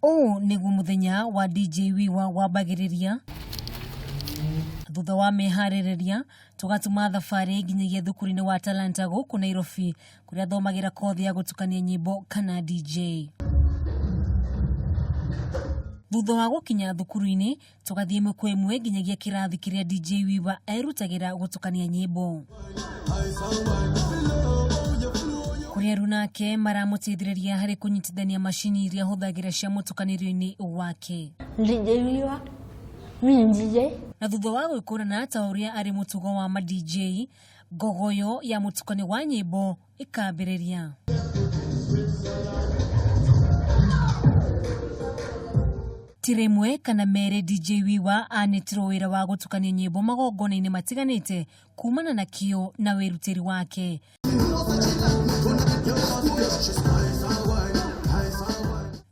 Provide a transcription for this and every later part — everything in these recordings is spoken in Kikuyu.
Ũũ nĩguo mũthenya wa DJ Wiwa wambagĩrĩria. Thutha wa meharĩrĩria, tũgatuma thabarĩ nginyagia thukuru-inĩ wa Talanta gũkũ Nairobi, kũrĩa athomagĩra kothi ya gũtukania nyĩmbo kana DJ. Thutha wa gũkinya thukuru-inĩ, tũgathiĩ ĩmwe kwa ĩmwe nginyagia kĩrathi kĩrĩa DJ Wiwa erutagĩra gũtukania nyĩmbo. Kũrĩa aruna ake maramũteithĩrĩria harĩ kũnyitithania macini iria ahũthagĩra cia mũtukanĩrio-inĩ wake. DJ Wiwa, mimi ni DJ. Na thutha wa gwĩkũrana ta ũrĩa arĩ mũtugo wa ma DJ, ngogoyo ya mũtukanio wa nyĩmbo ĩkambĩrĩria. Ti rĩmwe kana merĩ DJ Wiwa anĩtirwo wĩra wa gũtukania nyĩmbo magongona-inĩ matiganĩte kumana na kĩo na wĩrutĩri wake.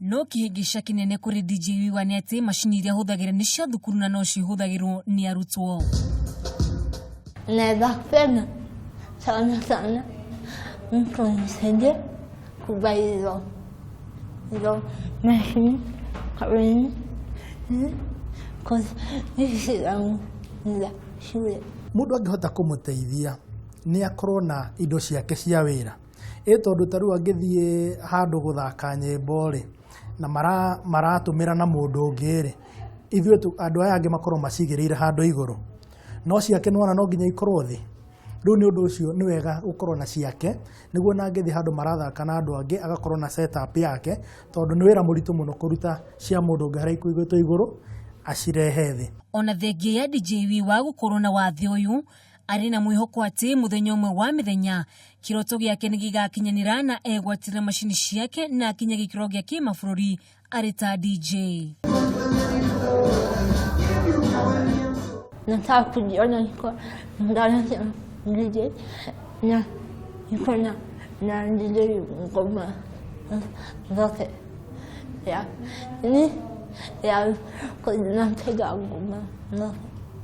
No kĩhĩngĩca kĩnene kũrĩ DJ Wiwa nĩ atĩ macini iria ahũthagĩra nĩ cia thukuru na no cihũthagĩrwo nĩ arutwo. Naweza penda sana sana mtu anisaidie kuvaa hizo hizo mashini kazini, cause hizi zangu ni za shule. Mũndũ angĩhota kũmũteithia nĩ akorwo na indo ciake cia wĩra. Ĩ tondũ ta rĩu angĩthiĩ handũ gũthaka nyĩmbo rĩ, na maratũmĩra na mũndũ ũngĩ rĩ, ithuĩ andũ aya angĩ makorwo macigĩrĩire handũ igũrũ. No ciake nĩwona no nginya ikorwo thĩ. Rĩu nĩ ũndũ ũcio nĩ wega gũkorwo na ciake, nĩguo ona angĩthiĩ handũ marathaka na andũ angĩ, agakorwo na set up yake, tondũ nĩ wĩra mũritũ mũno kũruta cia mũndũ ũngĩ harĩa ikuigĩtwo igũrũ, acirehe thĩ. Ona thengia ya DJ Wiwa gũkorwo na wathe ũyũ, arĩ na mwĩhoko atĩ mũthenya ũmwe wa mĩthenya kĩroto gĩake nĩ gĩgakinyanĩra na egwatĩre macini ciake na akinye gĩkĩro gĩa kĩmabũrũri arĩ ta DJ. Nataka kujiona niko ndani ya DJ na niko na na DJ ngoma zote ya ni ya napiga ngoma zote.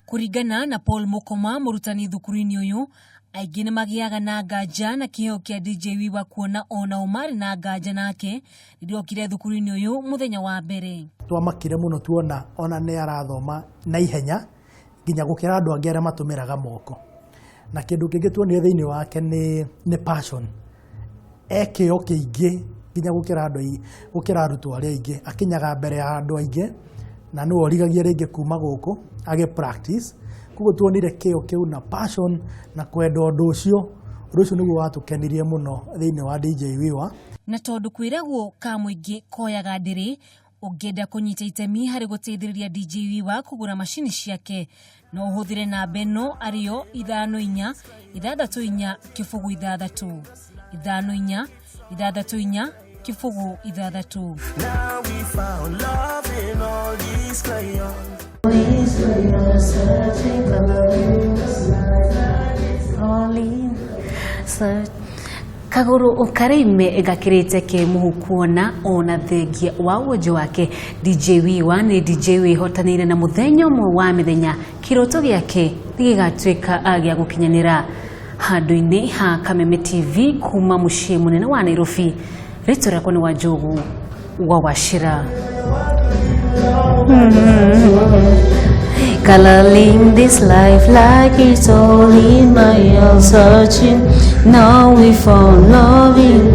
Kũringana na Paul Mukoma mũrutani thukuru-inĩ ũyũ, aingĩ nĩ magĩaga na nganja na kĩheo kĩa DJ Wiwa kuona onao marĩ na nganja nake rĩrĩa okire thukuru-inĩ ũyũ mũthenya wa mbere. Twamakire mũno tuona ona nĩ arathoma na ihenya nginya gũkĩra andũ angĩ arĩa matũmĩraga moko. Na kĩndũ kĩngĩ tuonire thĩinĩ wake nĩ passion. E kĩo kĩingĩ nginya gũkĩra andũ gũkĩra arutwo arĩa aingĩ, akinyaga mbere ya andũ aingĩ na nĩwe ũrigagia rĩngĩ kuma gũkũ agĩ practice. Koguo tuonire kĩo kĩu na passion na kwenda ũndũ ũcio, ũndũ ũcio nĩguo watũkenirie mũno thĩinĩ wa DJ Wiwa. Na tondũ kwĩragwo ka mũingĩ koyaga ndĩrĩ, ũngĩenda kũnyita itemi harĩ gũteithĩrĩria DJ Wiwa kũgũra macini ciake, no ũhũthĩre namba ĩno arĩyo 5 4 6 4 0 6 5 4 6 4 0 6. Now we found love in all these crayons. Searching for love. Kaguru karĩime gakĩrĩte ke mũhu kuona ona thengia wa wonjo wake DJ Wiwa nĩ DJ wĩhotanĩire na mũthenya ũmwe wa mĩthenya kĩroto gĩake nĩ gĩgatuĩka gĩa gũkinyanĩra. Handũ-inĩ ha Kameme TV kuma mũciĩ mũnene wa Nairobi, rĩtwa rĩakwa nĩ Wanjogu wa Wachira. Coloring this life like it's all in my own searching. Now we found loving.